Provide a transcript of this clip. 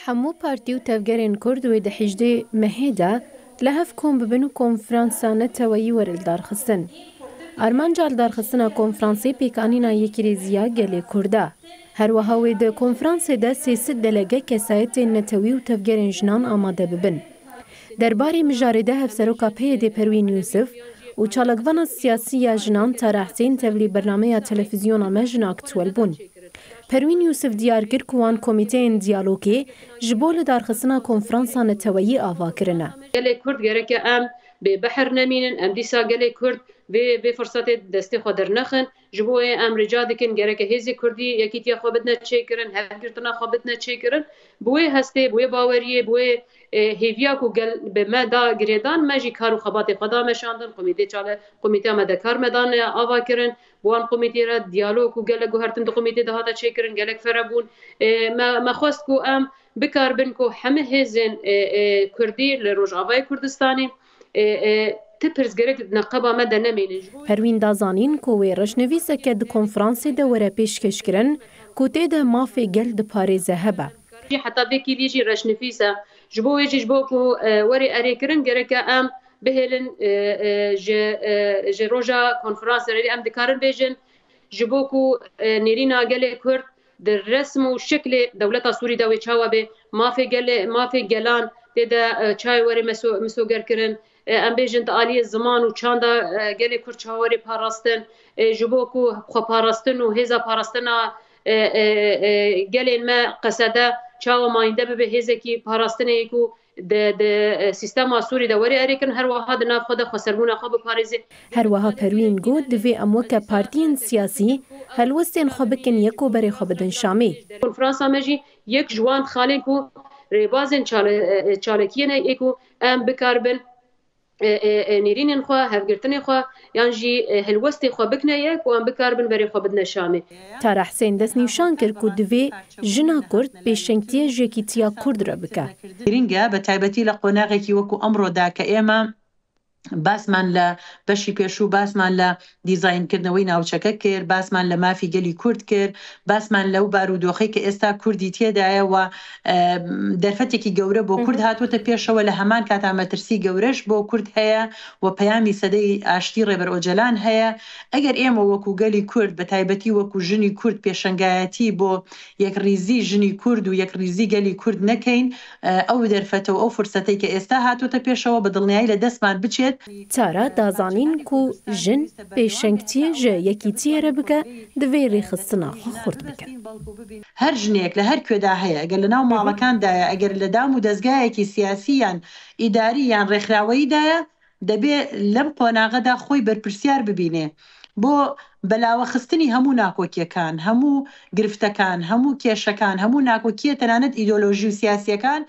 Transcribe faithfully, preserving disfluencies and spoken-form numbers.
Hemû partî û tevgerên Kurd wê di hejdê mehê de li hev kom bibin û konferansa neteweyî were lidarxistin. Armanca lidarxistina konferansê pêkanîna yekrêziya gelê Kurd e. Her wiha wê di konferansê de sê sed delege kesayetên netewî û tevgerên jinan amade bibin. Derbarê mijarê de hevseroka P Y D Perwîn Yûsif û çalakvana siyasî ya jinan Tara Hesên tevlî bernameya televîzyona me Jin Aktuel bûn. Perwîn Yûsif diyar kir ku wan komîteyên diyalogê ji bo lidarxistina konferansa neteweyî ava kirine. Gelê Kurd gereke em bêbehr nemînin, em dîsa gelê Kurd vê, vê firsatê destê xwe dernexin. Ji bo wê em rica dikin gereke hêzê Kurdî yekîtiya xwe bidine çêkirin, hevgirtina xwe bidine çêkirin. Bi wê hestê, bi wê baweriyê, bi wê, e, hêviya ku gel bi me da girêdan, me jî kar û xebatê xwe da meşandin, komîtê çale, komîteya me de kar me dan, e, ava kirin. Bi wan komîtê re diyalog û gelek guhertin di komîtê de hate çêkirin, gelek fere bûn. E, me, me xwest ku em bikaribin ku hemî hêzên, e, e, Kurdî li Rojavayê Kurdistanê, e, e, ti pirsgirêk di neqeba me de nemînin. Ji bo Perwîn da zanîn ku wê reşnivîseke di konferansê de were pêşkêşkirin ku tê de mafê gel diparêze hebe. Heta vê kîlî jî reşnivîs e. Ji bo wê jî ji bo ku, e, were erêkirin gereke em bihêlin, e, e, ji, e, ji roja konferansê re em dikarin bêjin ji bo ku, e, nêrîna gelê Kurd di resm û şiklê dewleta Sûrî de wê çawa bê, mafê gelê, mafê gelan tê de, e, çawa were meso-, misoger kirin, e, em bêjin di aliyê ziman û çanda, e, gelê Kurd çawa were parastin, e, ji bo ku xweparastin û hêza parastina, e, e, e, gelên me qesede çawa mayînde bibe hêzekî parastinê ku di, di, e, sîstema Sûrî de were erêkirin, her wiha di nav xwe de xweserbûna xwe biparêze. Her wiha Perwîn got, divê em weke partiyên siyasî helwestên xwe bikin yek û berê xwe bidin Şamê. Konferansa me jî yek ji wan xalên ku rêbazên çale-, e, e, çalakiyê ne ê ku em bikaribin, e, e, e, nêrînên xwe, hevgirtinê xwe yan jî, e, helwestê xwe bikine yek û em bikaribin berê xwe bidine Şamê. Tara Hesên destnîşan kir ku divê jina Kurd pêşengtiyê ji yekîtiya Kurd re bike. Girîng e, bi taybetî li qonaxekî wekû emro de ke ême basman li beşî pêşû, basman li dîzaynkirinewey navçeke kir, basman li mafî gelî Kurd kir, basman lew barûdoxê ke êsta Kurdî tê de ye we, e, derfetekî gewre bo Kurd hatote pêşewe, li heman kata metirsî gewreş bo Kurd heye we peyamî sedey aştî Rêber Ocalan heye. Eger ême wekû gelî Kurd, bi taybetî wekû jinî Kurd pêşengayetî bo yekrîzî jinî Kurd û yekrîzî gelî Kurd nekeyn, e, ew derfete û ew firsetey ke êsta hatote pêşewe bi dilniyayî li destman biçêt. Tara da zanîn ku jin pêşengtiyê ji yekîtiyê re bike, divê rêxistina xwe xurt bike. Her jinêk li her kuê de heye, eger li nav malekan de ye, eger li dam û dezgayekî siyasî yan îdarî yan rêkxiraweyî de ye, debê lem qonaxe de xwe berpirsiyar bibîne bo belawe xistinî hemû nakokiyekan, hemû giriftekan, hemû kêşekan, hemû nakokiyê tenanet îdeolojî û siyasiyekan